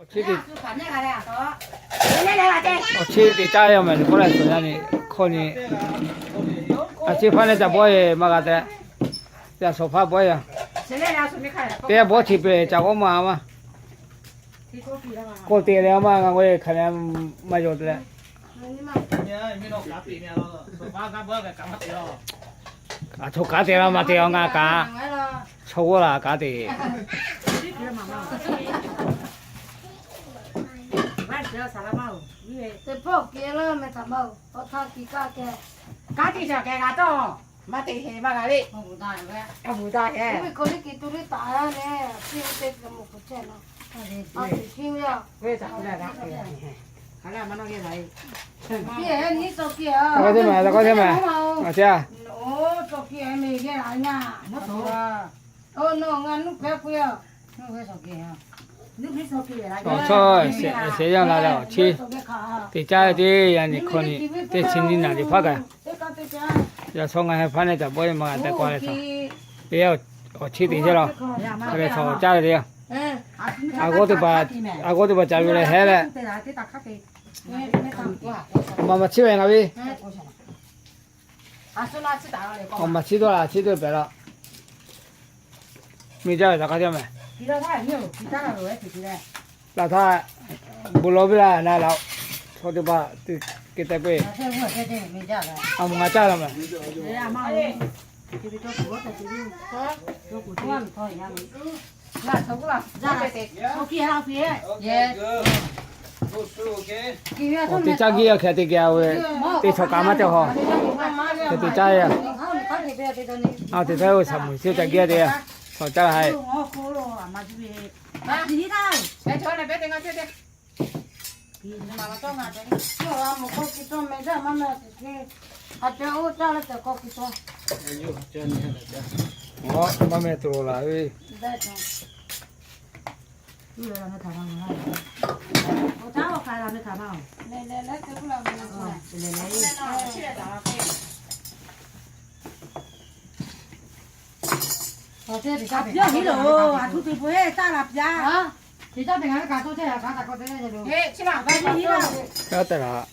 Awˬ chi te caˇ ve yoˬ mehˬ, k'oˆ leh suhˍ yaˇ ni hkawˇ ni, a ciˉ hpaˇ neˇ ca bawˆ e maˇ g'a te, yaꞈ shawˍ hpaˇ bawˆ e yoˬ. Teˇ bawˆ chi peuˬ ca k'oˆ maˇ maˇ, k'oˆ te leh maˇ g'a k'oˆ e hk'aˬ leh maˇ yonˍ te leh. Aˬ, chaw kanˉ te la maˇ te a ngaˬ kaꞈ, chaw g'awˇ la kanˉ te. Teˇ hpawˇ kehˬ laˇ meh htaꞈ ma-oˬ, awˬ htaˇ kiˬ kaˇ kehˬ. Kanˉ te shaˍ kehˬ g'a tawˇ, maˇ te heh maˇ g'a le. Awˬ vuˬ daꞈ heh. Oˇ ve hk'aw liˇ kiˬ tu liˇ taˍ yaˇ leh, a ciˉ ve teˇ hk'e mawˬ k'oˍ chehˇ naw. A ciˉ ve yoˬ. Teˇ hkawˇ teˇ maˬ, teˇ hkawˇ teˇ maˬ. A ciˉ a. Oˇ, nawˬ ngaˬ nuˇ hpehꞈ k'oˆ ve yoˬ. Awˬ chawˇ shehˍ yanˇ la leh awˬ chi te caˇ ve teˇ yanˇ nyi hkawˇ ni, teˇ chi nyi naˬ liꞈ hpaˇ kaꞈ, yaꞈ shawˉ ngaˬ hui hpaˇ neˇ caꞈ bawˆ e maˇ g'a te k'oˆ leh, te awˬ chi te chehˇ la. Hk'aˬ hk'e caˇ ve teˇ yanˇ, a g'awˇ teˇ hpaˍ, a g'awˇ teˇ hpaˍ caꞈ ve leh hehˉ leh, maˇ maˇ chiˇ ve ngaˬ ve. Awˬ maˬ chiˇ dawˇ la, chiˇ dawˇ pehꞈ la. Miˬ jaˇ ve htaꞈ hk'a jaˇ mehˬ. Laˬ htaˇ, bon lawˬ ve laˇ na laˬ. Chaw teˇ hpaˍ teˇ hk'e te k'oˆ e, a moˍ ngaˬ caˇ la mehˬ. Awˬ te caˇ giˇ a hk'e te geh a ve, teˇ chaw kaꞈ maˇ te haw. Hk'e te caˇ e a. A te htaˇ, shaˍ muiˬ chi caˇ giˇ a te, chaw caˇ la ha e. Maˇ meh tuˬ laˬ ve. Kaꞈ te laˬ.